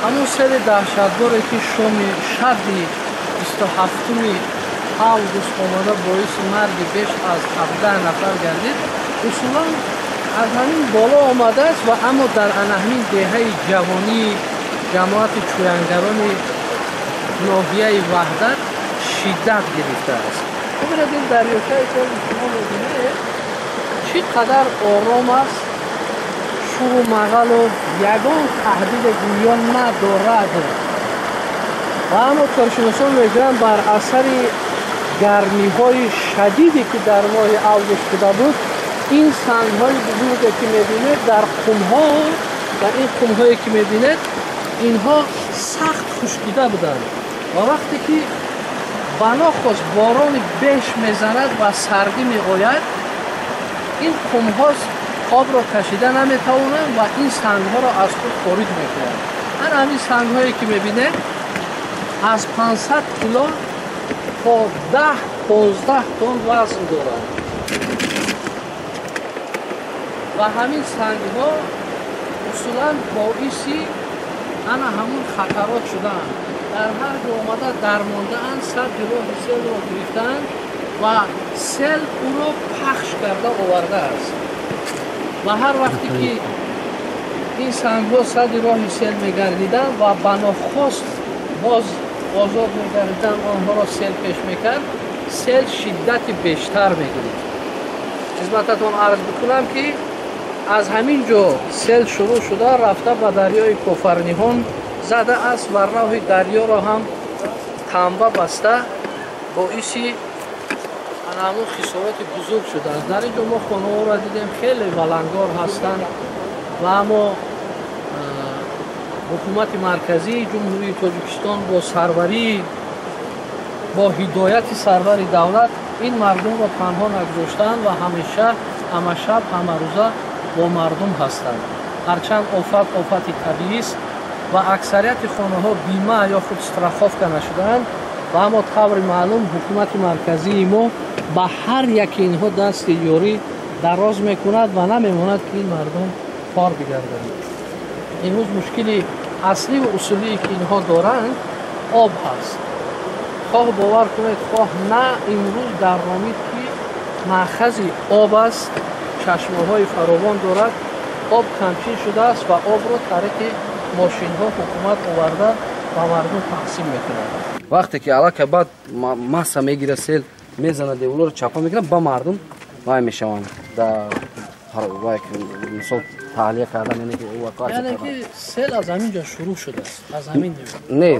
Ҳамон сели даҳшатборе, ки шоми шаби 27 август омада, боиси марги беш аз 17 нафар гардид, усулан аз ҳамин боло омадааст ва аммо дар ана ҳамин деҳаи ҷавонии ҷамоати чӯянгарони ноҳияи Ваҳдат шиддат гирифтааст. Бубинед, ин дарёчае, ки шумо мебинед, чӣ қадар ором аст, шуру мағалу ягон таҳдиде гӯё надорад. Ва аммо коршиносон мегӯянд, бар асари гармиҳои шадиде, ки дар моҳи август шуда буд, ин сангҳои бузурге, ки мебинед, дар қумҳо ва ин қумҳое, ки мебинед, инҳо сахт хушкида буданд ва вақте ки банохост борони беш мезанад ва сардӣ меояд, ин қумҳо обро кашида наметавонанд ва ин сангҳоро аз худ хориҷ мекунанд. Ана ҳамин сангҳое, ки мебинед, аз 500 кило то 10-15 тонн вазн доранд ва ҳамин сангҳо усулан боиси ана ҳамун хатарот шудаанд. Дар ҳар ҷо омада дармондаанд, садди роҳи селро гирифтаанд ва сел ӯро пахш карда овардааст. Ва ҳар вақте ки ин сангҳо садди роҳи сел мегардиданд ва банохост боз озод мегардиданд, онҳоро сел пеш мекард, сел шиддати бештар мегирифт. Хизмататон арз бикунам, ки аз ҳамин ҷо сел шурӯъ шуда, рафта ба дарёи Кофарниҳон зада аст ва роҳи дарёро ҳам тамба баста, боиси ҳамун хисороти бузург шудааст. Дар ин ҷо мо хонаҳоро дидем, хеле валангор ҳастанд ва аммо ҳукумати марказии Ҷумҳурии Тоҷикистон бо сарварии, бо ҳидояти сарвари давлат ин мардумро танҳо нагузоштаанд ва ҳамеша, ҳамашаб, ҳамарӯза бо мардум ҳастанд. Ҳарчанд офат офати табиист ва аксарияти хонаҳо бима ё худ страховка нашудаанд, ва аммо таври маълум ҳукумати марказии мо ба ҳар яки инҳо дасти ёрӣ дароз мекунад ва намемонад, ки ин мардум кор бигарданд. Имрӯз мушкили асливу усулие, ки инҳо доранд, об ҳаст. Хоҳ бовар кунед, хоҳ на, имрӯз дар Ромит, ки маъхази об аст, чашмаҳои фаровон дорад, об камчин шудааст ва обро тариқи мошинҳо ҳукумат оварда ба мардум тақсим мекунад. Вақте ки аллакай баъд масса мегира, сел мезана, деволоро чапа мекунад, ба мардум вай мешаванд, вай, мисол, таҳлия кардан, яъне ки эвакуатсия. Яъне ки сел аз ҳамин ҷо шурӯъ шудааст, аз ҳамин? Не,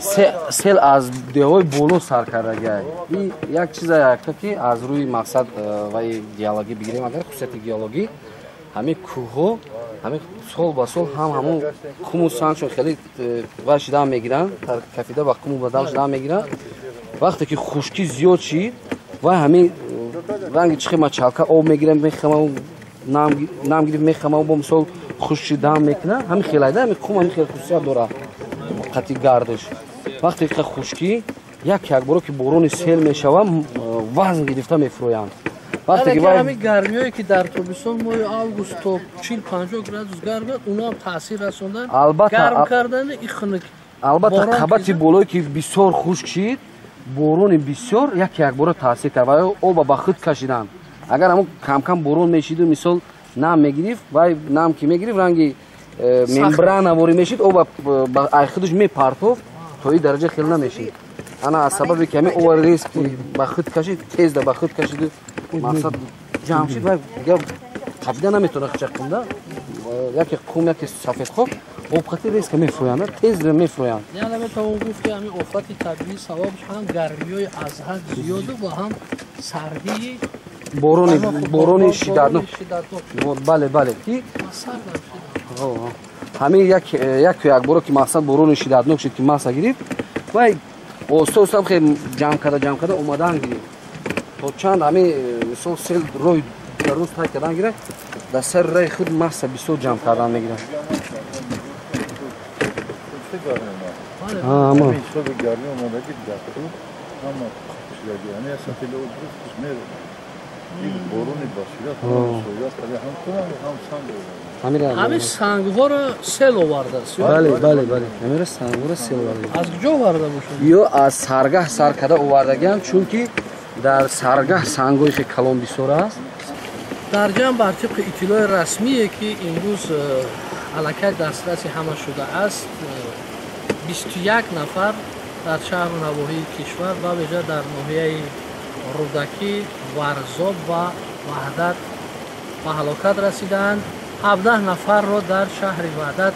сел аз деҳои боло сар кардагиай. И як чиза якта, ки аз рӯи мақсад вай геологӣ бигирем, агар хусусияти геологӣ, ҳамин кӯҳҳо ҳамин сол ба сол ҳам ҳамун қуму сангшон хеле вай шидан мегиранд, кафида ба қуму бадал шидан мегиранд. Вақте ки хушкӣ зиёд шид, вай ҳамин ранги чихи мочалка об мегирад, мехама, нам гирифт, мехама, бо мисол хушк шидан мекунад. Ҳамин хелайда ҳамин қум ҳамин хел хусусият дорад, қати гардиш. Вақте ки хушкӣ як якборо ки борони сел мешава, вазн гирифта мефурӯянд. Вақте ки ҳамин гармиҳое, ки дар тобистон моҳи август то 40-50 градус гарм, онҳо ҳам таъсир расондан, гарм кардани и хунук. Албатта, қабати болое, ки бисёр хушк шид, борони бисёр як якбора таъсир кард ва оба ба худ кашиданд. Агар ҳамон камкам борон мешиду, мисол, нам мегирифт, вай нам ки мегирифт, ранги мембрана ворӣ мешид, оба ай худаш мепартофт, то ин дараҷа хел намешид. Ана аз сабабе ки ҳамин ова резко ба худ кашид, тезда ба худ кашиду мақсад ҷамъ шид, вай дига қабида наметавонад хичаққунда. Яке қум, яке сафедхок обқати резко мефурӯянд, тез мефурӯянд. Яъне метавон гуфт, ки ҳамин офати табиӣ сабабш ҳам гармиҳои аз ҳад зиёду ва ҳам сардии борони шиддатнок. Бале, бале, ки ҳамин яку якборо ки мақсад борони шиддатнок шид, ки масса гирифт, вай оҳиста оҳиста хе ҷамъ карда, ҷамъ карда омадан гирифт, то чанд ҳамин мисол сел роҳи дароз тай кардан гирад, дар сари раи худ масса бисёр ҷамъ кардан мегирад. Ҳисоби гармӣ омадаги дар ҳама шудаги. Ҳамин сангҳоро сел овардааст. Бале, бале, бале. Ҳаминро сангҳоро сел овардааст. Аз куҷо оварда бошад? Ё аз саргаҳ сар карда овардагиам, чунки дар саргаҳ сангҳои хеле калон бисёр аст. Дар ҷамъ бар тибқи иттилои расмие ки имрӯз аллакай дастраси ҳама шудааст, 21 нафар дар шаҳру навоҳии кишвар ба вижа дар ноҳияи Рӯдакӣ, Варзоб ва Ваҳдат ба ҳалокат расидаанд. 17 нафарро дар шаҳри Ваҳдат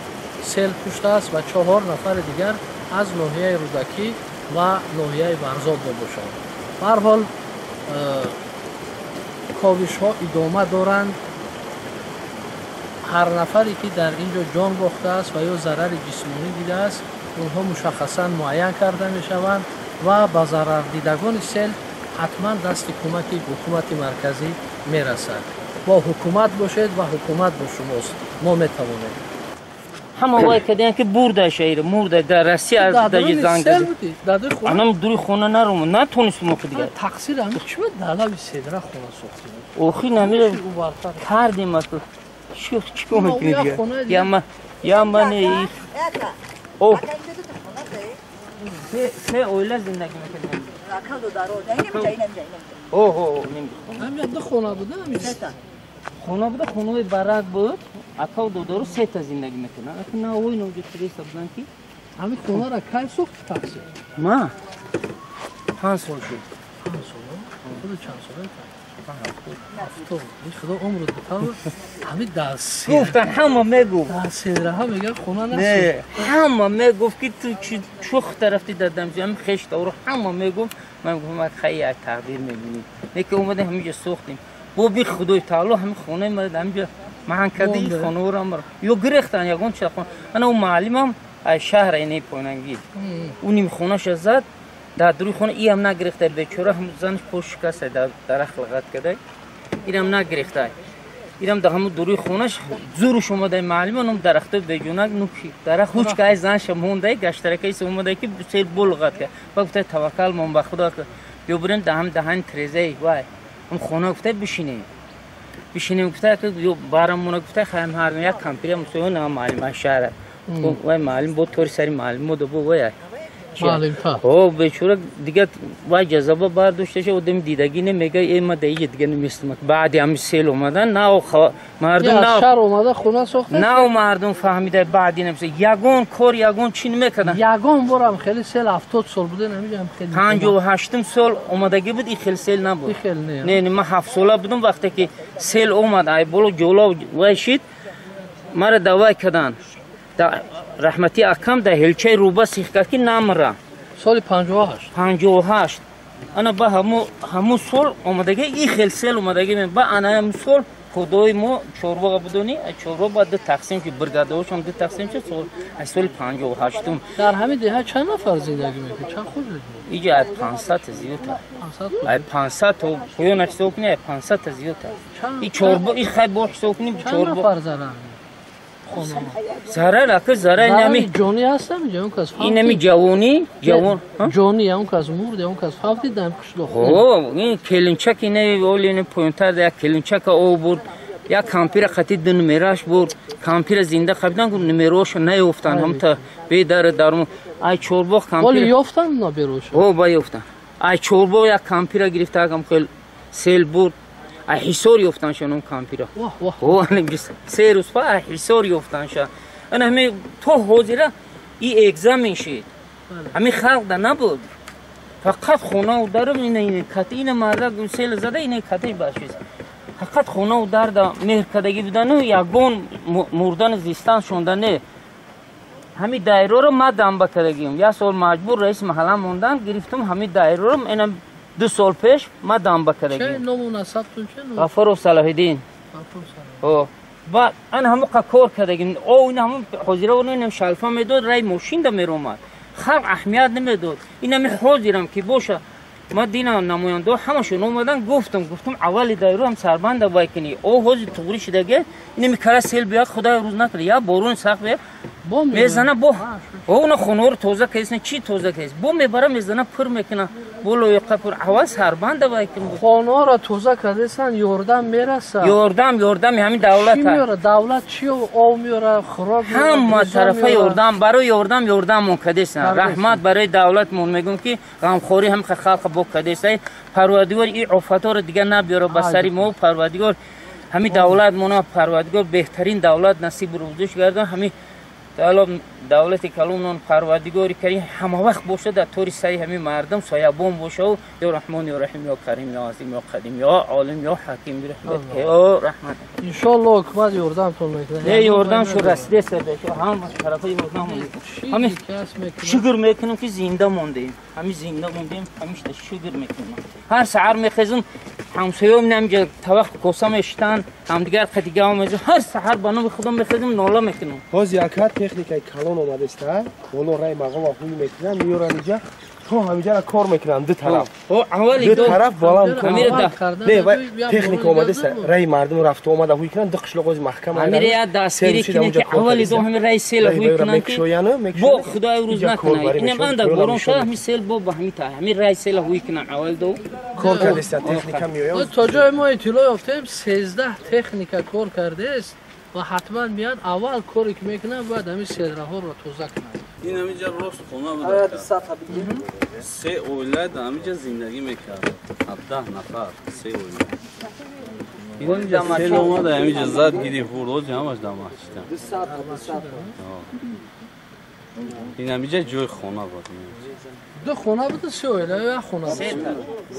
сел куштааст ва 4 нафари дигар аз ноҳияи Рӯдакӣ ва ноҳияи Варзоб мебошанд. Ба ҳар ҳол ковишҳо идома доранд. Ҳар нафаре ки дар ин ҷо ҷон бохтааст ва ё зарари ҷисмонӣ дидааст, онҳо мушаххасан муайян карда мешаванд ва ба зарардидагони сел ҳатман дасти кӯмаки ҳукумати марказӣ мерасад. Бо ҳукумат бошед ва ҳукумат бо шумост. Мо метавонем. Ҳама вай карданд ки бурда шаҳр, мурда дар Россия аз даҷи занг. Анам дури хона наром, натонистем мо дигар. Тақсир ҳамин чӣ буд? Дар лаби седра хона сохтем. Охи намира кардем аст. Чӣ чӣ мекунӣ дигар? Я ма не. О. Се оила зиндагӣ мекардем. О, ҳамин ду хона буда, ҳамин хона буда, хонаи барак буд. Акав додару сета зиндагӣ мекарданд. Ака на ой ноҷо треса буданд ки ҳамин хонаро кай сохти тақсир? Ма 5 сол шуд. 5 сол? Худ чанд сола? 70. Худо умр битав. Ҳамин дар гуфтан ҳама мегуфт. Дар седраҳо мегӯяд хона насохт. Не, ҳама мегуфт ки ту чӣ чӯх рафтӣ дар дамҷи ҳамин хеш тавро ҳама мегуфт. Ман гуфтам ман хай як тақдир мебинӣ. Не ки омадем ҳаминҷо сохтем. Бо би худои таоло ҳамин хонаи ма ҳаминҷо ман кардӣ хонаро ё гирехтан ягон чиз хона. Ана ӯ муаллимам аз шаҳр инаи пойнангӣ. Ӯ ним хонаша зад дар дуруи хона иам нагирехта бечора ҳам занаш пош шикаста дар дарахт лағат карда. Ирам нагирехта. Ирам дар ҳамун дуруи хонаш зуруш омада муаллима ном дарахто беҷунак нуки дарахт ҳуч кай занша монда гаштаракайс омада ки сел бо лағат кард. Ба гуфта таваккал мон ба худо биё бурем даҳам даҳани трезаи вай. Он хона гуфта бишинем. Бишинем гуфта ки ё барамона гуфта хаем ҳар як кампиря мусоё на муаллима шаҳр. Вай муаллим бо тори сари муаллим мода бо вай. О бечора дигар вай ҷазаба бардошташа одами дидагӣ не мега э ма даиҷа дига наместам. Баъди ҳами сел омадан на мардум на шаҳр омада хона сохта на мардум фаҳмида баъди намеса ягон кор ягон чӣ намекардан. Ягон борам хеле сел 70 сол буде намиҷам хеле 58 сол омадагӣ буд и хел сел набуд. И хел не. Не, ман 7 сола будам вақте ки сел омад ай боло ҷоло вай шид мара давай карданд. Раҳмати акам дар ҳелчаи руба сих кард ки намра. Соли 58. 58. Ана ба ҳамун сол омадагӣ и хел сел омадагӣ ба ана ҳамун сол худои мо чорвоға будони чорво ба ду тақсим шуд бригадаҳошон ду тақсим шуд сол аз соли 58. Дар ҳамин деҳа чанд нафар зиндагӣ мекунад? Чанд худ? Иҷа аз 500 зиёд. Аз 500 то поён ҳисоб кунӣ аз 500 зиёд. И чорво и хай бо ҳисоб кунӣ чорво. Чанд нафар зарар? Зарар ака зарар нами ҷонӣ ҳастам ҷа он кас ин нами ҷавонӣ ҷавон ҷонӣ он кас мурд он кас фавтид дар қишлоқ. О ин келинчак ина оли ин поёнтар як келинчака об бурд як кампира қати ду номераш бурд кампира зинда қабидан гу номероша наёфтанд ҳамта бедар дарун ай чорбоғ кампира оли ёфтанд набероша о ба ёфтанд ай чорбоғ як кампира гирифта агам хел сел бурд. А ҳисор ёфтанша ном кампира. О, се рӯз па а ҳисор ёфтанша. Ана ҳами то ҳозира и экзамен шид. Ҳами халқ да набуд. Фақат хонаву дарум ина ина кати ина мардак сел зада ина кати башиз. Фақат хонаву дарда меҳр кардагӣ будану ягон мурдан зистан шонда не. Ҳами дайроро ма дамба кардагим. Як сол маҷбур раиси маҳалла мондан гирифтум ҳами дайроро ина 2 сол пеш ма дамба кардагим. Чӣ ному насабтун чӣ? Ғафуров Салоҳиддин. О, ба ан ҳамон қа кор кардагим. О, ин ҳамон ҳозира ин шалфа медод, рай мошин да меромад. Халқ аҳамият намедод. Ин ҳами ҳозирам ки боша. Ма динам намояндаҳо ҳамашон омадан гуфтам аввали дайро ҳам сарбанда вай кунӣ. О, ҳозир туғри шидаге, ин ҳами кара сел биёяд, худоя рӯз накунад. Я борон сахт биёяд. Мезана бо. О, уна хонаҳоро тоза кардисна, чӣ тоза кардис? Бо мебара мезана пур мекуна. Боло ёқа пур аввал сарбанда вай ким буд. Хонаҳоро тоза кардасан, ёрдам мерасад. Ёрдам, ёрдами ҳамин давлат. Чӣ меёрад? Давлат чӣ об меёрад, хӯрок меёрад? Ҳама тарафа ёрдам, барои ёрдам ёрдаммон кардесан. Раҳмат барои давлатмон мегӯм ки ғамхорӣ ҳам халқ бо кардесай. Парвардигор ин офатҳоро дигар набиёрад ба сари мо. Парвардигор ҳамин давлатмона Парвардигор беҳтарин давлат насиб рӯзиш гардон. Ҳамин давлати калонон Парвардигори карим ҳама вақт бошад дар тори сари ҳамин мардум соябон бошад. Ё Раҳмон, ё Раҳим, ё Карим, ё Азим, ё Қадим, ё Олим, ё Ҳаким, бирахмат, ё Раҳмат. Иншоалло ҳукумат ёрдамтон мекунад. Не, ёрдам шу расидеса, ҳама тарафа ёрдам. Ҳамин шукр мекунем ки зинда мондем. Ҳамин зинда мондем, ҳамишта шукр мекунем. Ҳар саҳар мехезем, ҳамсоём намҷа таваққ коса мешитанд, ҳамдигар қадига омезем. Ҳар саҳар ба номи Худо мехезем, нола мекунем. Боз яка техникаи калон омадеста, боло рай мағома ҳуй мекунанд, меёранд инҷа, то ҳаминҷара кор мекунанд ду тараф. Ду тараф баланд кор. Не, техника омадеста, рай мардум рафту омада ҳуй кунанд, ду қишлоқ ози маҳкам. Ҳамира я дастгирӣ кунед ки аввали ду ҳамин рай сел ҳуй кунанд ки бо Худои рӯз накунад. Инам андак борон шуда, ҳамин сел бо ба ҳамин та, ҳамин рай сел ҳуй кунанд аввал ду. Кор кардеста, техника меояд. То ҷои мо иттилоъ ёфтем, 13 техника кор кардест ва ҳатман меяд аввал коре ки мекунанд бояд ҳамин селраҳоро тоза кунанд. Ин ҳаминҷа рост хона буд. Се оила дар ҳаминҷа зиндагӣ мекард. 17 нафар, се оила. Инҷа сел омада, ҳаминҷа зад гирифт бурд, оҷи ҳамаш дар масҷид. Ин ҳаминҷа ҷои хона буд. Ду хона буд, се оила ё як хона буд?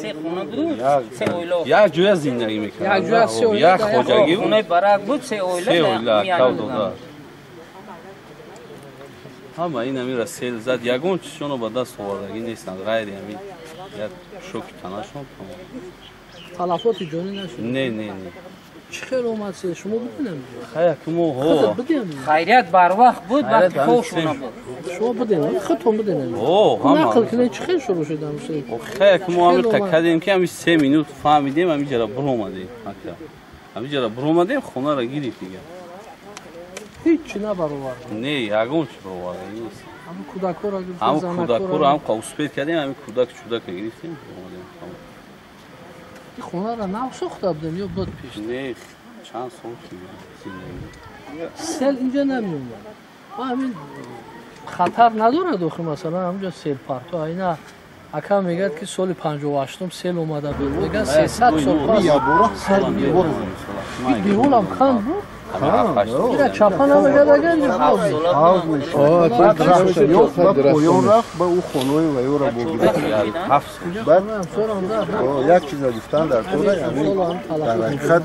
Се хона буд, се оила. Як ҷоя зиндагӣ мекард. Як ҷоя се оила. Як хоҷагӣ. Хонаи барак буд, се оила. Се оила, кав дода. Ҳама ин ҳаминра сел зад, ягон чизшонро ба даст овардагӣ нестанд, ғайри ҳамин як шоки танашон. Талафоти ҷонӣ нашуд? Не, не, не. Чӣ хел омад сел? Шумо будем? Хая ки мо ҳо. Хайрият барвақт буд, вақти хобшона буд. Шумо будем? Худтон будем? О, ҳама. Нақл кунед, чӣ хел шурӯъ шуд ҳамин сел? Хая ки мо ҳамин кардем ки ҳамин 3 минут фаҳмидем, ҳамин ҷара буромадем. Ҳамин ҷара буромадем, хонаро гирифт дигар. Ҳеҷ набаровард? Не, ягон чӣ бароварда нест. Ҳамин кӯдакҳоро гирифтем, ҳамин кӯдакҳоро ҳам успед кардем, ҳамин кӯдак чӯдака гирифтем, омадем. Ин хонаро нав сохта будем ё буд пеш? Не, чанд сол шуд зиндагӣ. Сел инҷа намеомад. Ва ҳамин хатар надорад охи, масалан ҳаминҷа селпарто айна ака мегӯяд ки соли 58 сел омада буд. Мегӯяд 300 сол пас ин деворам канд буд. Ира чапа намегӯяд агар инҷа ҳавз мешавад. Баъд поён рафт ба ӯ хонаи ва ёро богирифт. Як чиза гуфтан дар кора, ҳамин дар ҳақиқат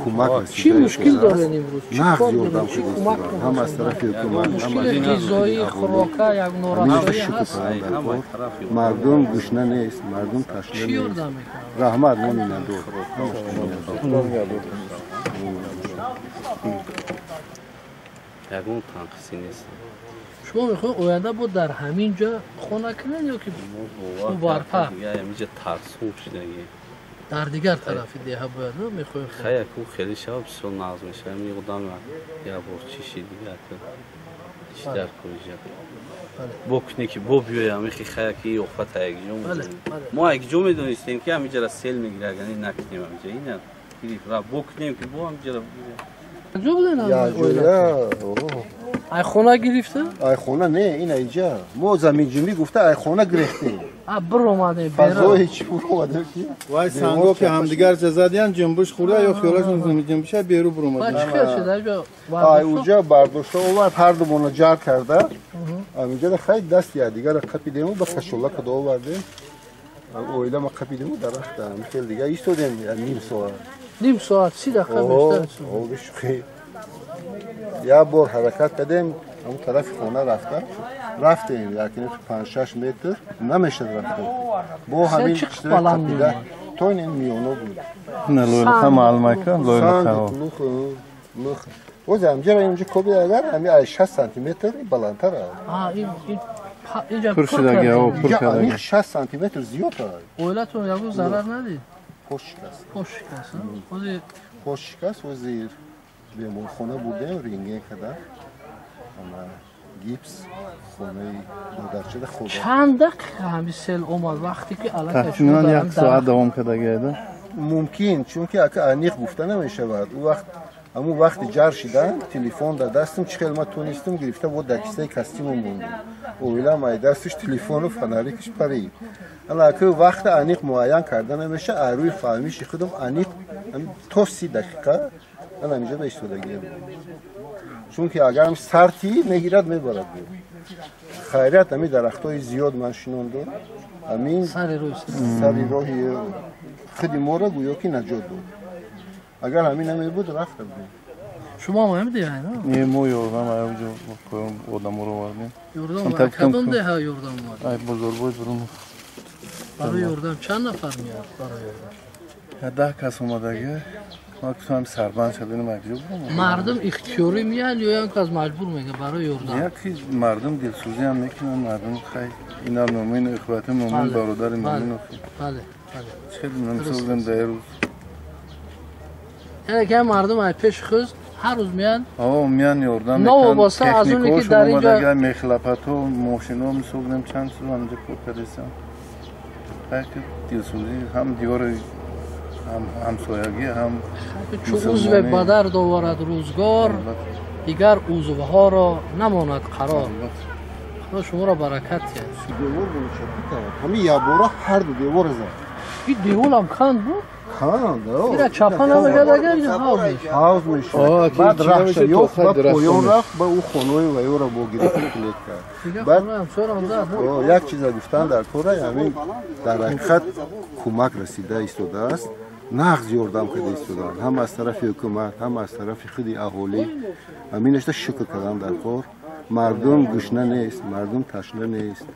кӯмак расида. Чӣ мушкил доред имрӯз? Нағз ёрдам шудааст. Ҳам аз тарафи ҳукумат, ҳам аз мушкили ғизоӣ, хӯрока, як норасоӣ ҳаст. Мардум гушна нест, мардум ташна Чӣ нест. ёрдам мекунад? Раҳмат, мо миннатдор. Ягон танқисӣ нест. Шумо мехоҳед оянда бо дар ҳамин ҷо хона кунед ё ки барпа? Ҳаминҷа тарсум шудагӣ. Дар дигар тарафи деҳа бояд, на мехоҳед? Хая ку хеле шава бисёр нағз мешава. Ҳамин одам як бор чиши дигар чӣ дар куҷа. Бо куне ки бо биёя ҳамин хая ки офата якҷо медонем. Мо якҷо медонистем ки ҳаминҷара сел мегирад, агар накунем ҳаминҷа. Ина гирифт рафт. Бо кунем ки бо ҳаминҷара Куҷо будед? Ҷоя. Ай хона гирифта? Ай хона не, ина инҷа. Мо заминҷунбӣ гуфта ай хона гирифтем. А биромадем. Фазои чӣ биромадем ки? Вай санго ки ҳамдигар задиян ҷунбуш хӯрда ё хиёлашон заминҷунбиша беру биромадем. Чӣ хел шуд? Ай уҷа бардошта овард, ҳар думона ҷар карда. Ҳаминҷа хай дасти якдигарро қапидему ба кашола када овардем. Оила ма қапидему дарахта. Хел дигар истодем ним соат. Ним соат, 30 дақиқа бештар. О, як бор ҳаракат кардем, ҳамон тарафи хона рафта рафтем, якин 5-6 метр намешад рафтем. Бо ҳамин қапида то ин миёна буд. Не, лойлиха маълум ака, лойлиха. Лух. Оз ҳамҷара инҷа коби агар ҳамин 6 сантиметр баландтар аст. А, ин инҷа пур шудаги, о, пур шудаги. 6 сантиметр зиёд аст. Оилатон ягон зарар надид? Пош шикаст. Пош шикаст. Ози пош шикаст, ози беморхона бурдем, рентген карда. гипс хонаи додарчада хӯрд. Чанд дақиқа ҳамин сел омад вақте ки аллакай тахминан як соат давом кардагида? Мумкин, чунки ака аниқ гуфта намешавад. Ӯ вақт ҳамун вақти ҷар шидан телефон дар дастам чӣ хел ман тонистам гирифта бо дар кисаи костюмам мондам. Оилам ай дасташ телефону фонарикаш парид. Ана ака вақта аниқ муайян карда намеша, аз рӯи фаҳмиши худам аниқ то 30 дақиқа ман ҳаминҷо ба истодагия будам. Чунки агарам сарти мегирад мебарад. Хайрият ҳамин дарахтҳои зиёд ман шинондам. Ҳамин сари роҳи худи моро гӯё ки наҷот дод. Агар ҳамин намебуд рафта будем. Шумо ҳам ҳамин деҳа? Не, мо ёрдам ҷо одаморо овардем. Ёрдам кадом деҳа ёрдам омад? Ай Бозорбой бурун. Барои ёрдам чанд нафар меяд барои ёрдам? 10 кас омадаги. Ман гуфтам сарбанд шавем як ҷо бурам. Мардум ихтиёрӣ меянд ё як кас маҷбур мекунад барои ёрдам? Яки мардум дилсӯзӣ ҳам мекунанд, мардум хай ина мӯмин, ихвати мӯмин, бародари мӯмин. Бале, бале. Чӣ намсозем дар рӯз. Яъне ки мардум ай пеши худ ҳар рӯз меянд? О, меянд ёрдам мекунанд. Новобаста аз оне ки дар инҷо мехлапатҳо, мошино месозем, чанд чиз ҳаминҷо кор кардесам. Хай ки дилсӯзӣ ҳам диёри ҳамсоягӣ ҳам чу узве ба дард оварад рӯзгор, дигар узвҳоро намонад қарор. Худо шуморо баракат диҳад. Девор болошад кард. Ҳамин якбора ҳар ду девор зад. Ин деворам канд буд? Канд, ира чапа намегад агар ин ҳавз мешуд. Ҳавз мешуд. Баъд раҳша ёфт, ба поён рафт, ба ӯ хонаи ваёро бо гирифта клет кард. Баъд як чиза гуфтан дар кора, ҳамин дар ҳақиқат кӯмак расида истодааст. Нағз ёрдам карда истоданд, ҳам аз тарафи ҳукумат, ҳам аз тарафи худи аҳолӣ. Ҳаминашта шукр кардан дар кор. Мардум гушна нест, мардум ташна нест.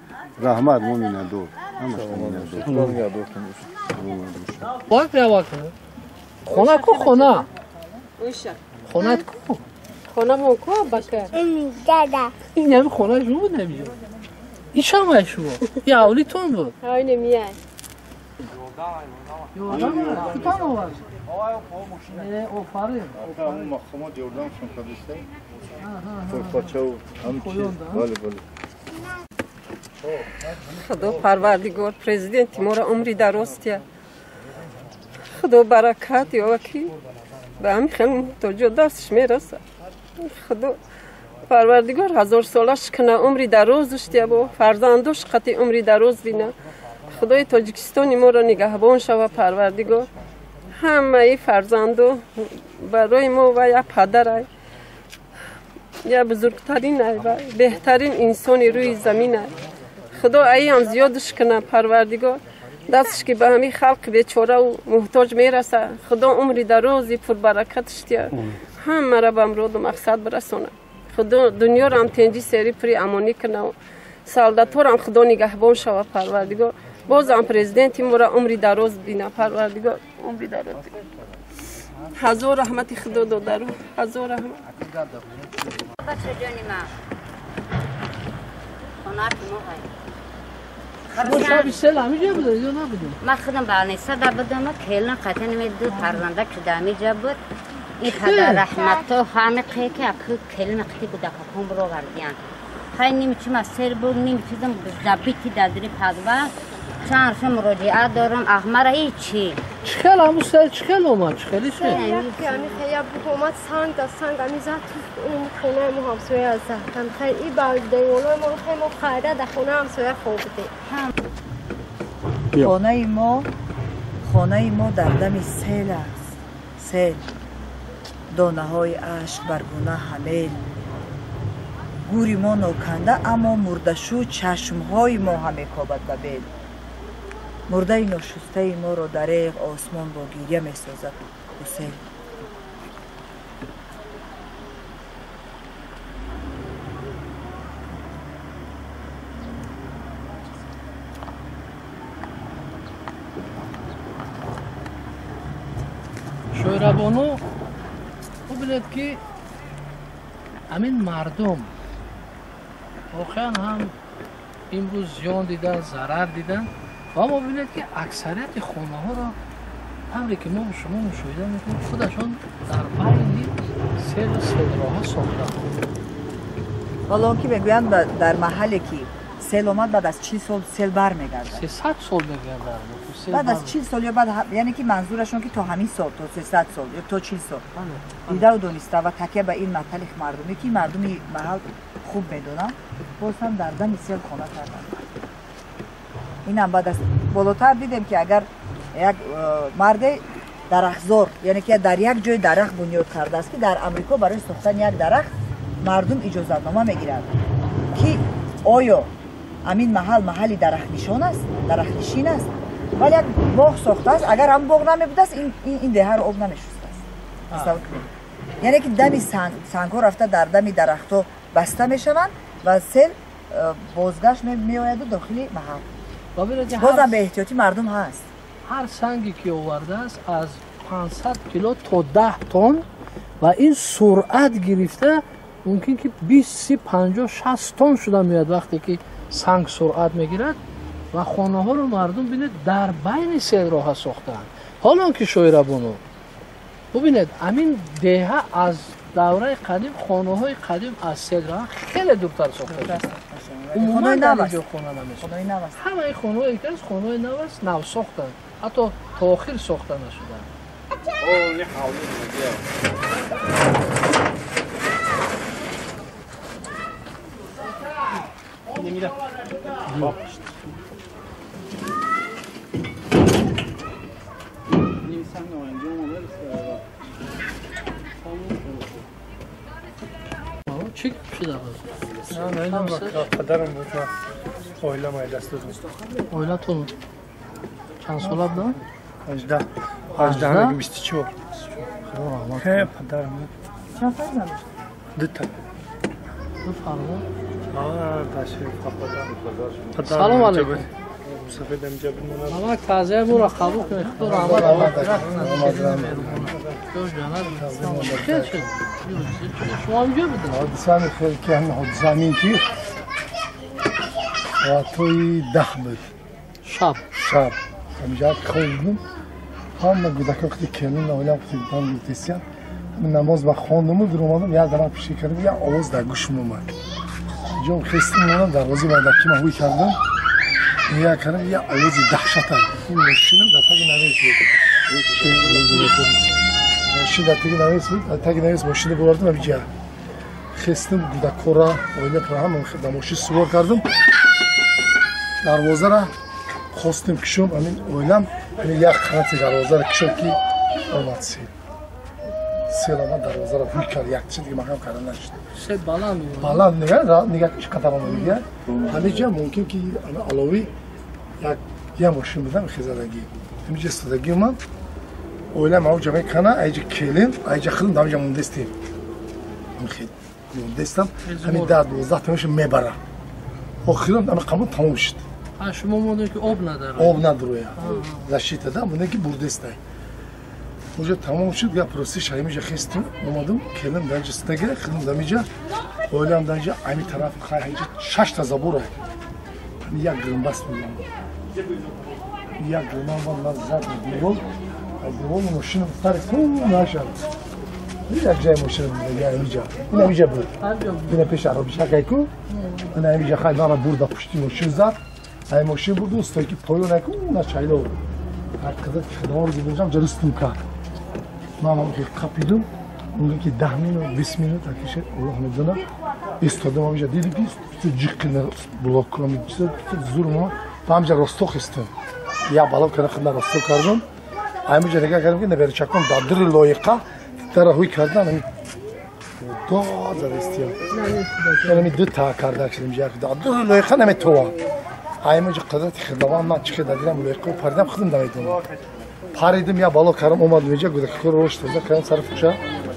Раҳмат, мо миннатдор, ҳамашта миннатдор. Бояд биравад хона ку хона? Хонат ку? Хонамон ку абака? Ин ҳами хонаи шумо буд ҳаминҷо? Ин шамаи шумо? Ин ҳавлитон буд? Ҳай немияй. Ёрдам кутан овард? Не, офарин. Мақомот ёрдамшон кардиста. Қурпачаву ҳам чиз. Бале, бале. Худо парвардигор президенти моро умри дароз диҳад. Худо баракат ёва ки ба ҳамин хел муҳтоҷо дастш мерасад. Худо парвардигор ҳазорсолаш куна, умри дарозш диҳад, бо фарзандош қатъи умри дароз бина. Худои Тоҷикистони моро нигаҳбон шава парвардигор. Ҳамаи фарзандо барои мо ва як падарай, як бузургтаринай ва беҳтарин инсони рӯи заминай. Худо аиам зиёдш куна парвардигор. Дастш ки ба ҳамин халқи бечораву муҳтоҷ мерасад. Худо умри дарози пурбаракатш диҳад, ҳамаро ба муроду мақсад бирасонад. Худо дунёрам тенҷи сери пури амонӣ куна, солдаторам Худо нигаҳбон шава парвардигор. Бозам президенти моро умри дароз бина парвардигор, умри дароз бина. Ҳазор раҳмати Худо додару, ҳазор раҳмат. Бачаҷони ман, хонаати мо ҳай. Шаби сел ҳаминҷо буда ё набуда? Ман худам балнисада будам, келин қатъан ду фарзанда ки ҳаминҷо буд. Ин қадар раҳматҳо ҳами ки аку келин қити кӯдакакон бировардиянд. Хай ними чима сел буд, ними чизам забити дадри падва. Чанд рӯз муроҷиат дорам, аҳмара ҳичи. Чӣ хел ҳамун сел чӣ хел омад? Чӣ хели сел? Ами хел буд омад, санг да санг ами зад он хонаи мо ҳамсоя зад. Хел и ба деволои мо хел мо хайра дар хонаи ҳамсоя хоб будем. Хонаи мо дар дами сел аст. Сел донаҳои ашк бар гуна ҳамел. Гӯри мо ноканда, аммо мурдашу чашмҳои мо ҳамекобад ба бел. Мурдаи ношустаи моро дареғ осмон бо гиря месозад гусел. Шоирабону, бубинед ки ҳамин мардум воқеан ҳам имрӯз зиён дидан, зарар дидан ва мо бибинед ки аксарияти хонаҳоро тавре ки мо шумо мушоҳида мекунем, худашон дар байни селу селроҳа сохтаанд. Ҳоло он ки мегӯянд дар маҳалле ки сел омад, баъд аз 40 сол сел бармегардад. 300 сол мегардад. Баъд аз 40 сол ё баъд, яъне ки манзурашон ки то ҳамин сол, то 300 сол ё то 40 сол. Дидаву дониста ва такя ба ин матали мардумӣ ки мардуми маҳал хуб медонанд, боз ҳам дар дами сел хона карданд. Инам баъд аз болотар дидем ки агар як марде дарахтзор, яъне ки дар як ҷой дарахт бунёд кардааст, ки дар Амрико барои сохтани як дарахт мардум иҷозатнома мегиранд, ки оё амин маҳал маҳалли дарахтнишон аст, дарахтнишин аст, вале як боғ сохтааст. Агар ҳам боғ намебудааст, ин деҳаро об намешустааст. Тасаввур кунед, яъне ки дами сангҳо рафта дар дами дарахтҳо баста мешаванд ва сел бозгашт меояду дохили маҳал. Бозам беэҳтиётӣ мардум ҳаст. Ҳар санге ки овардааст аз 500 кило то 10 тонн ва ин суръат гирифта мумкин ки 20, 30, 50, 60 тонн шуда меояд вақте ки санг суръат мегирад ва хонаҳоро мардум бинед дар байни селроҳа сохтаанд. Ҳоло он ки Шоирабону бубинед, ҳамин деҳа аз давраи қадим, хонаҳои қадим аз селроҳа хеле дуртар сохта шуданд. Умуман дар инҷо хона намесохтанд. Ҳамаи хонаҳое ки аст, хонаҳои нав аст, нав сохтанд, ҳатто то охир сохта нашуданд. Чӣ шуда буд? Падарам буд, оилам даст додам. Оилатон чанд сола буданд? 18, 18, 24. Хе, падарам буд. Чанд фарзанд дошт? Дута. Ду фарзанд? Салом алейкум. Мамак тазия моро қабул кунед, Худо раҳмат кунад. Шумо ҳамҷо будед? Ҳодиса хел ки ҳамин ҳодиса ҳамин ки соатҳои 10 буд. Шаб. Шаб. Ҳамҷа хоб будем. Ҳама кӯдакҳо қити келин оилам қити будам гирифтесиян. Ҳамин намоз ба хондуму дуромадам, як заман пиши кардам, як овоз дар гӯшам омад. Ҷом хестим омадам, дарвозаи майдаки ман ҳуй кардам. Як кардам, як овози даҳшат. Ин мошинам дар таги навес буд. Мошин дар таги навес буд, дар таги навес мошина бурдам ҳамиҷа. Хестим кӯдакҳоро, оиларо ҳама дар мошин сувор кардам. Дарвозаро хостем кишом, ҳамин оилам ҳамин як қанати дарвозаро кишод ки омад сел. Сел омад, дарвозаро ҳуй кард, як чиз дига маҳкам карда нашуд. Сел баланд баланд нигаҳ чӣ қадар омад дига. Ҳамиҷа мумкин ки аловӣ як мошин будам хезадагӣ. Ҳамиҷа истодагӣ омад, оилам авҷа мекана, айҷа келин, айҷа хилм ҳамиҷа мондестем. Мондестам, ҳамин 10, 12 тонашо мебара. Охирон ҳама қабул тамом шуд. Шумо мондед ки об надорад. Об надороя. Защита да, монде ки бурдестай. Уже тамом шуд, гап ростиш ҳамиҷа хестим, омадам, келин данҷа стага, хилм дамиҷа, оилам данҷа, ҳами тараф хай ҳамиҷа 6 та забор ай. Ҳами як гримбаст мегам. Як гримбан ман зад девол, аз девол мошинам сари ту нашад. Як ҷай мошинам дига ҳамиҷа. Ин ҳамиҷа буд. Ина пеш аробишакай ку. Ина ҳамиҷа хай мара бурда пушти мошин зад. Ай мошин бурду, стойки поён ай ку, на чайло. Ҳар қадар хидмат гирифтам, ҷарустум кард. Ман ҳам ки қапидум, мумкин ки 10 минут, 20 минут акише Аллоҳ медонад. Истодам ҳамиҷа дидим ки ҷиқина блок кунам, зур омад. Ба ҳамиҷа росто хестам. Як бало кардам, хидмат росто кардам. Ҳамиҷа нигоҳ кардам ки наберачакон дар дири лоиқа дара ҳуй кардан, ҳамин дод задастиям. Ҳамин ду та карда шудем, як дар дири лоиқа наметавон. Ҳамиҷа қадрати хидмат ман чӣ дадирам лоиқа паридам, худам намедонам. Паридим, я бало кардам, омадам инҷа, кӯдакҳоро рушд тоза кардам, сари фуша.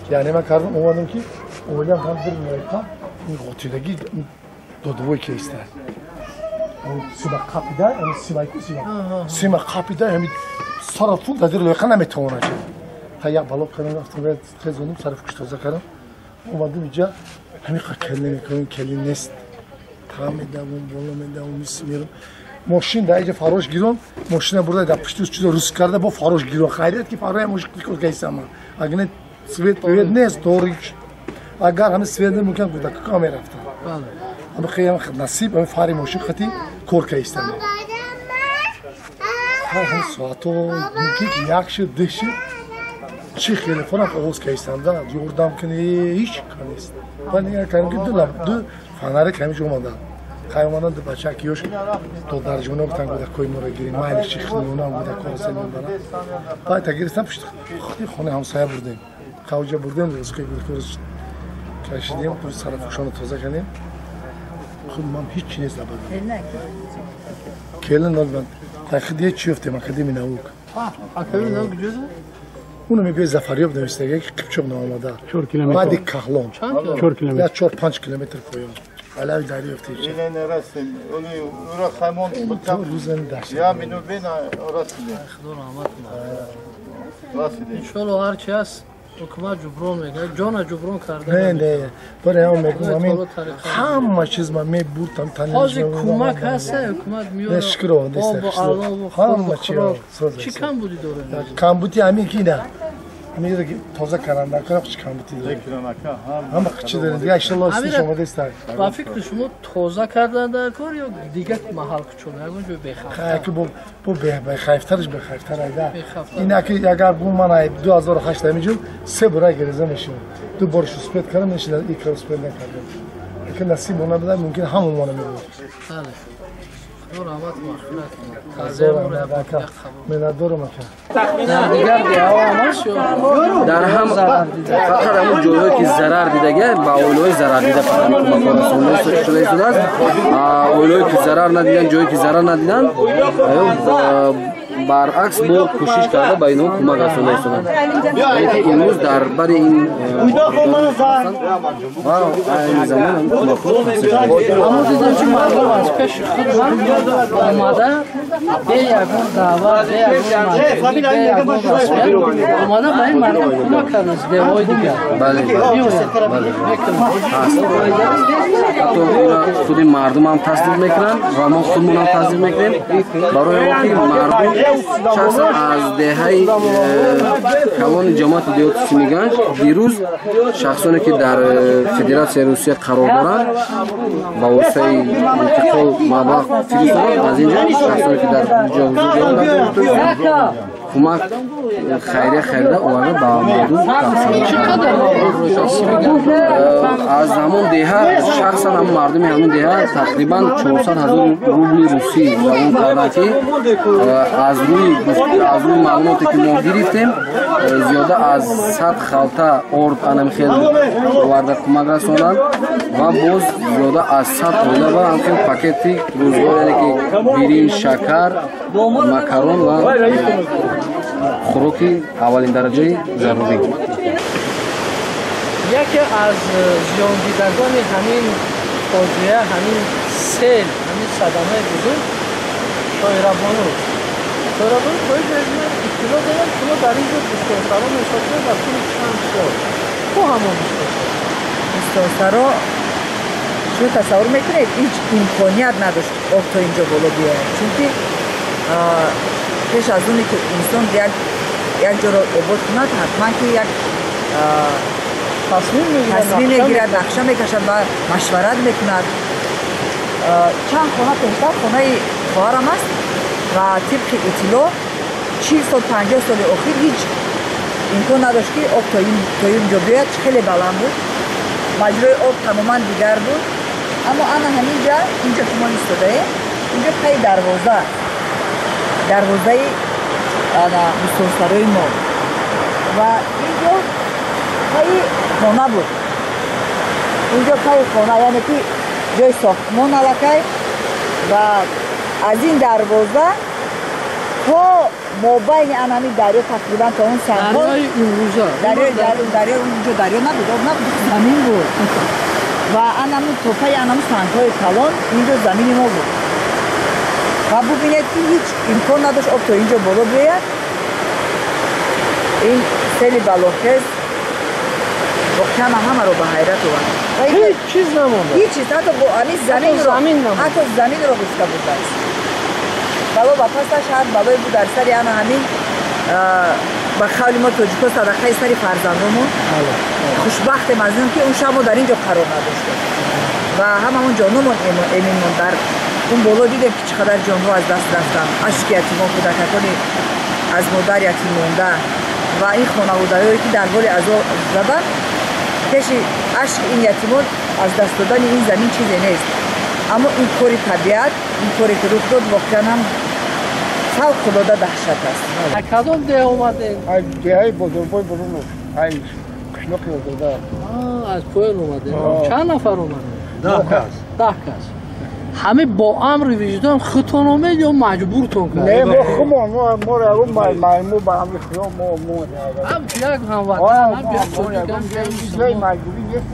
Яъне ман кардам, омадам ки оилам ҳам дир лоиқа ин ғотидагӣ додвой ки истад. Сима қапида, симайку сима. Сима қапида, ҳамин сара фун дар дир лоиқа наметавонад. Та як бало кардам, рафтам, хезонам, сари фуш тоза кардам. Омадам инҷа, ҳамин қа келин намекунем, келин нест. Та медавам, боло медавам, мирам. Мошин дар инҷа фарош гирон, мошина бурда дар пушти чизо рус карда, бо фарош гирон. Хайрият ки фароя мошин кор кайсама. Агар не свет привет нест, торик. Агар ҳамин свет мумкин кӯдакҳо мерафтанд. Ама хеле насиб ами фари мошин хати кор каистам. Ҳар соато мумкин ки як шид, ду шид, чи телефонам оғоз каистам да, ёрдам кини ҳеч кар нест. Баъд нигоҳ кардем ки ду фонарик ҳаминҷо омаданд. Хай омаданд ду бача ки ёш то дарҷона гуфтанд кӯдакҳои моро гирем, майли чи хинонам кӯдакҳоро се мебаранд. Баъд та гирифтам пушти хонаи ҳамсоя бурдем. Қавҷа бурдем, ризқи кӯдакҳоро кашидем, сарафушонро тоза кардем. Худ ман ҳеч чи нест абадан. Келин нолбанд. Тахидия чи ёфтем? Академия наук. Академия наук куҷода? Уно мегӯяд Зафарёб навиштага, ки Қипчоқ наомада. Баъди Каҳлон. Я 4-5 километр поён. Алави дарё ёфтем. Худо раҳмат кунад. Иншоалло ҳар чи ҳаст ҳукумат ҷуброн мекунад, ҷона ҷуброн карда. Не, не, барои ҳам мегӯям, ҳамин ҳама чиз ман мебурдам, тани ҳозир кӯмак ҳаста, ҳукумат меорад. Не, шукр, ҳама чи чӣ камбудӣ дорад? Камбудӣ ҳамин ки ина ҳамин ки тоза каранда, чӣ камбудӣ дорад? Ҳама чӣ дорем, дигар иншоалло истиш омадааст. Ба фикри шумо тоза кардан дар кор ё дигар маҳал кучон, ягон ҷой бехавфтар? Ки бо бехавфтараш бехавфтар айда. Ина ки агар гум ман 2008 ҳаминҷо се бора гиреза мешавам. Ду борш успет кардам, мешуда икра успет накардам. Лекин насиб она буда, мумкин ҳамонро мебурд. Бале. Худо раҳмат мағфират кунад. Миннатдорам ака. Дар дигар деҳаҳо ҳам ҳаст ё дар ҳам фақат ҳамон ҷойҳое ки зарар дидага, ба оилаҳои зарардида фақат кӯмак расонда шуда истодааст. Оилаҳое ки зарар надиданд, ҷое ки зарар надиданд, баръакс бо кӯшиш карда ба инҳо кӯмак расонда истоданд. Яъне ки имрӯз дар бари ин ва айни замон ҳам кӯмакҳо Аммо дидем ки мардум аз пеши худ омада, бе ягон даъват, бе ягон маҷбурӣ, бе ягон расмият омада ба ин мардум кӯмак кардааст, деҳаҳои дигар. Бале, бале, ҳатто ина худи мардум ҳам тасдиқ мекунанд ва мо худмон ҳам тасдиқ мекунем, барои он ки мардум шахсан аз деҳаи калони ҷамоати деҳоти Симиганҷ дирӯз шахсоне ки дар Федератсияи Русия қарор доранд ба воситаи интиқол маблағ фиристоданд. Аз инҷо шахсоне ки дар ҷо ҳузур доранд кӯмак хайрия харида оварда ба мардум тақсим. Аз ҳамон деҳа шахсан ҳамон мардуми ҳамин деҳа тақрибан 400 ҳазор рубли русӣ равон карданд, ки аз рӯи маълумоте ки мо гирифтем зиёда аз 100 халта орд анамхел оварда кӯмак расонанд ва боз зиёда аз 100 оила ва ҳамхел пакети рӯзгор, яъне ки биринҷ, шакар, макарон ва хӯроки аввалин дараҷаи зарурӣ. Яке аз зиёндидагони ҳамин фоҷиа, ҳамин сел, ҳамин садамаи бузург Шоирабону. Шоирабону хоҳиш мекунам иттилоъ додам, шумо дар ин ҷо бустонсаро месохтед ва тӯли чанд сол. Ку ҳамон бустонсаро? Бустонсаро шумо тасаввур мекунед, ҳеҷ имконият надошт об то инҷо боло биёяд, чунки пеш аз оне ки инсон як ҷоро обод кунад, ҳатман ки як тасмим мегирад, нақша мекашад ва машварат мекунад. Чанд хона пештар хонаи хоҳарам аст ва тибқи иттилоъ 40 сол 50 соли охир ҳеҷ имкон надошт ки об то ин ҷо биёяд. Хеле баланд буд, маҷрои об тамоман дигар буд. Аммо ана ҳаминҷа, инҷо ки мо истодаем, инҷо пайи дарвозаи бустонсарои мо ва инҷо пайи хона буд. Инҷо пайи хона, яъне ки ҷои сохтмон аллакай, ва аз ин дарвоза то мобайни ана ҳамин дарё тақрибан то он самтҳо дарё унҷо дарё набуд, об набуд, замин буд ва анамун то пайи анамун сангҳои калон инҷо замини мо буд. Ва бубинед ки ҳеҷ имкон надошт об то инҷо боло биёяд. Ин сели балохез воқеан ҳамаро ба ҳайрат овард. Ҳеҷ чиз намонда. Ҳеҷ чиз, ҳатто бо ҳамин заминро, ҳатто заминро гуфта будааст. Бало ба пасаш ҳар балое буд дар сари ана ҳамин Ба қавли мо тоҷикҳо садақаи сари фарзандонмон. Хушбахтем аз он ки он шаб мо дар ин ҷо қарор надоштем ва ҳамамон ҷономон эмин монд. Дар он боло дидем ки чӣ қадар ҷонҳо аз даст рафтанд, ашки ятимон, кӯдакакони аз модар ятим монда ва ин хонаводаҳое ки дар ҳоли азоб заданд. Пеши ашки ин ятимон аз даст додани ин замин чизе нест. Аммо ин кори табиат, ин коре ки рух дод, воқеан ҳам фавқулода даҳшат аст. Кадом деҳ омадем? Деҳаи Бозорбой Бурунов, ай қишлоқи Озода. Аз поён омадем. Чанд нафар омадем? 10 кас. 10 кас. Ҳаме бо амри виҷдон худтон омед ё маҷбуртон кард? Не, мо худмон, моро ягон маймун ба амри худо мо ҳам як ҳамватан, ҳам як ҷои маҷбурӣ нест,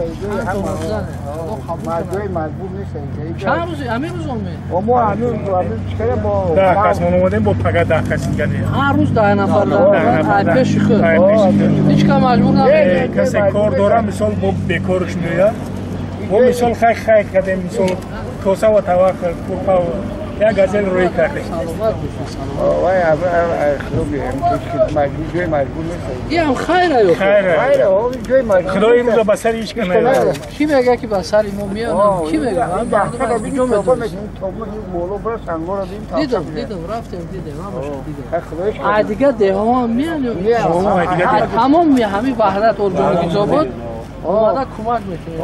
ҷои маҷбур нест. Чанд рӯз ҳамин рӯз омед? Мо ҳамин чикара бо 10 кас мон омадем, бо пага 10 кас дигар. Ҳар рӯз 10 нафар ай пеши худ. Ҳеҷ кас маҷбур намекунад. Касе кор дора, мисол бо бекорш меояд. Мо мисол хай хай кардем, мисол коса ва таваккул курпа як газел рӯй кардем. Саломат бошед, саломат. Вай ҷои маҷбур нест. Ин хайра ё хайра, ҷои маҷбур. Худо имрӯза ба сари ҳеҷ кас наёрад. Кӣ мега ки ба сари мо меояд? Кӣ мега? Дидам, дидам, рафтем, дидем, ҳамаша дидем. Ай дигар деҳаҳо ҳам меянд ё? Тамом ҳамин Ваҳдат Орджоникидзобод омада кӯмак мекунем.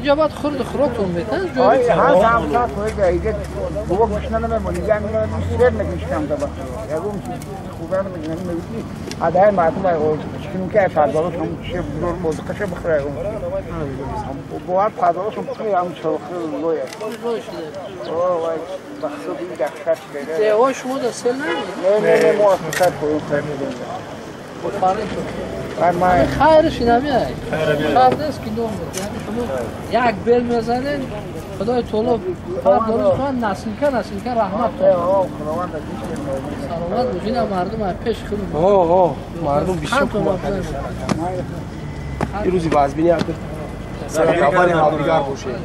инҷа бояд хурд хӯроктон метан. Ҳар ҳамсат хоҳед ига бобо гушна намемонӣ, сер мекунишкам ягон хӯрда намекунам, мегӯӣ адаи мардум чикунем ки фарзандошон чише мозиқаша бихӯра, ягон бовар фарзандошон бихӯра, ягон чорохи лоя. Ба ҳисоби ин даҳшат деҳҳои шумо дар сел намед? Не, не, мо аз сар поён хайраш инамиай шарт нест ки ном яъне шумо як бел мезанед, Худои таоло фардориш насилка насилка раҳмат. Саломат бош. Ина мардум аз пеши худ мардум бисёр кӯмак карданд. Ин рӯзи вазбинӣ садақабари ҳамдигар бошед.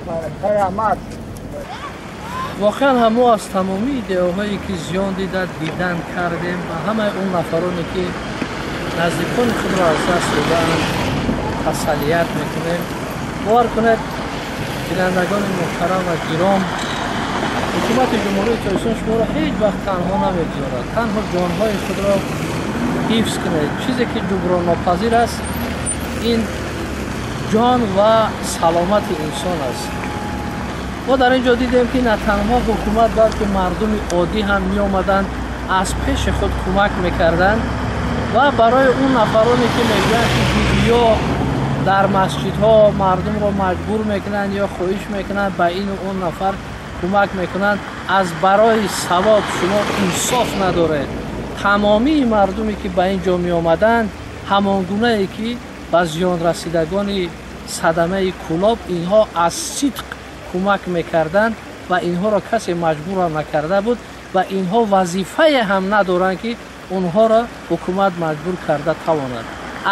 Воқеан ҳам мо аз тамомии деҳаҳое ки зиён дида дидан кардем ва ҳамаи он нафароне ки наздикони худро аз даст додаанд тасаллият мекунем. Бовар кунед, бинандагони муҳтарам ва гиром, ҳукумати Ҷумҳурии Тоҷикистон шуморо ҳеҷ вақт танҳо намегузорад. Танҳо ҷонҳои худро ҳифз кунед. Чизе ки ҷуброннопазир аст ин ҷон ва саломати инсон аст. Мо дар ин ҷо дидем ки на танҳо ҳукумат, балки мардуми оддӣ ҳам меомаданд, аз пеши худ кӯмак мекарданд ва барои он нафароне ки мегӯянд ки гӯё дар масҷидҳо мардумро маҷбур мекунанд ё хоҳиш мекунанд ба ину он нафар кӯмак мекунанд, аз барои савоб шумо инсоф надоред. Тамомии мардуме ки ба ин ҷо меомаданд, ҳамон гунае ки ба зиёнрасидагони садамаи Кӯлоб, инҳо аз сидқ кӯмак мекарданд ва инҳоро касе маҷбурам накарда буд ва инҳо вазифае ҳам надоранд ки онҳоро ҳукумат маҷбур карда тавонад.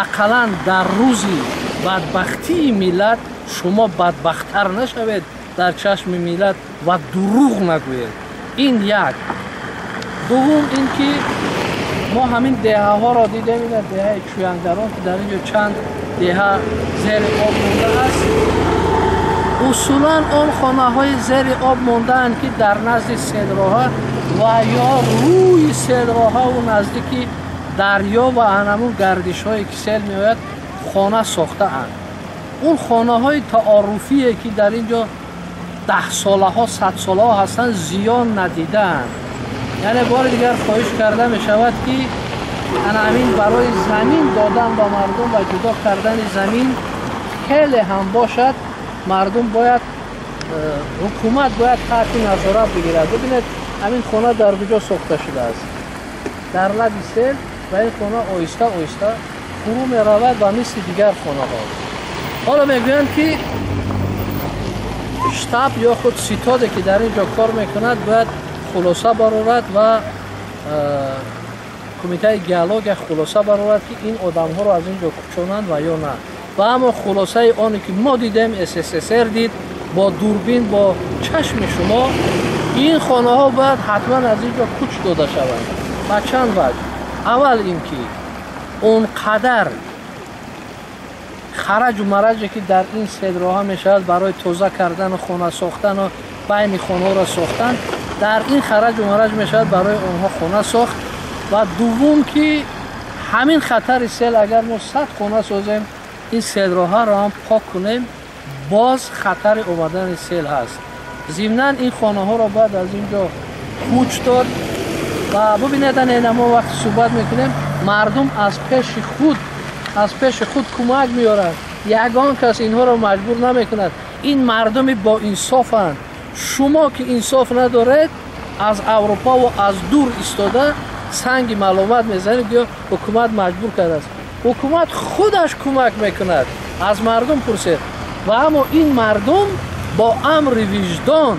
Ақаллан дар рӯзи бадбахтии миллат шумо бадбахттар нашавед дар чашми миллат ва дурӯғ нагӯед. Ин як. Дуввум ин ки мо ҳамин деҳаҳоро дидем, ина деҳаи Чӯянгарон ки дар ин ҷо чанд деҳа зери об мондааст. Усулан он хонаҳои зери об мондаанд ки дар назди селроҳа ва ё рӯи селроҳаву наздики дарё ва анамун гардишҳое ки сел меояд хона сохтаанд. Он хонаҳои таоруфие ки дар ин ҷо даҳсолаҳо, садсолаҳо ҳастанд, зиён надидаанд. Яъне бори дигар хоҳиш карда мешавад ки ана ҳамин барои замин додан ба мардум ва ҷудо кардани замин хеле ҳам бошад, мардум бояд, ҳукумат бояд таҳти назорат бигирад. Бибинед, ҳамин хона дар куҷо сохта шудааст? Дар лаби сел, ва ин хона оҳиста оҳиста фурӯ меравад ба мисли дигар хонаҳо. Ҳоло мегӯянд ки штаб ё худ ситоде ки дар ин ҷо кор мекунад бояд хулоса барорад ва кумитаи геология хулоса барорад ки ин одамҳоро аз ин ҷо кӯчонанд ва ё на. Ва аммо хулосаи оне ки мо дидем, СССР дид бо дурбин, бо чашми шумо, ин хонаҳо бояд ҳатман аз ин ҷо кӯч дода шаванд. Ба чанд ваҷҳ? Аввал ин ки он қадар хараҷу мараҷе ки дар ин селроҳа мешавад барои тоза кардану хона сохтану байни хонаҳоро сохтан, дар ин хараҷу мараҷ мешавад барои онҳо хона сохт. Ва дуввум ки ҳамин хатари сел агар мо 100 хона созем, ин селроҳаро ҳам пок кунем, боз хатари омадани сел ҳаст. Зимнан ин хонаҳоро бояд аз ин ҷо кӯч дод. Ва бубинед, ана мо вақти суҳбат мекунем, мардум аз пеши худ кӯмак меоранд. Ягон кас инҳоро маҷбур намекунад. Ин мардуми боинсофанд. Шумо ки инсоф надоред, аз Аврупо ва аз дур истода санги маълумат мезанед, гӯё ҳукумат маҷбур кардааст. Ҳукумат худаш кӯмак мекунад, аз мардум пурсед. Ва аммо ин мардум бо амри виҷдон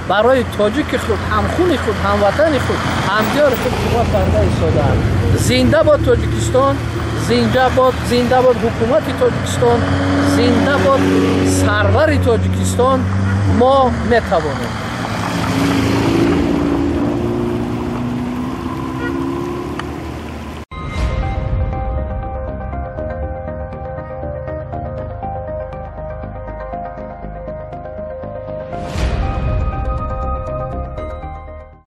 барои тоҷики худ, ҳамхуни худ, ҳамватани худ, ҳамдиёри худ кӯмак карда истодаанд. Зинда бод Тоҷикистон, зинда бод ҳукумати Тоҷикистон, зинда бод сарвари Тоҷикистон. Мо метавонем.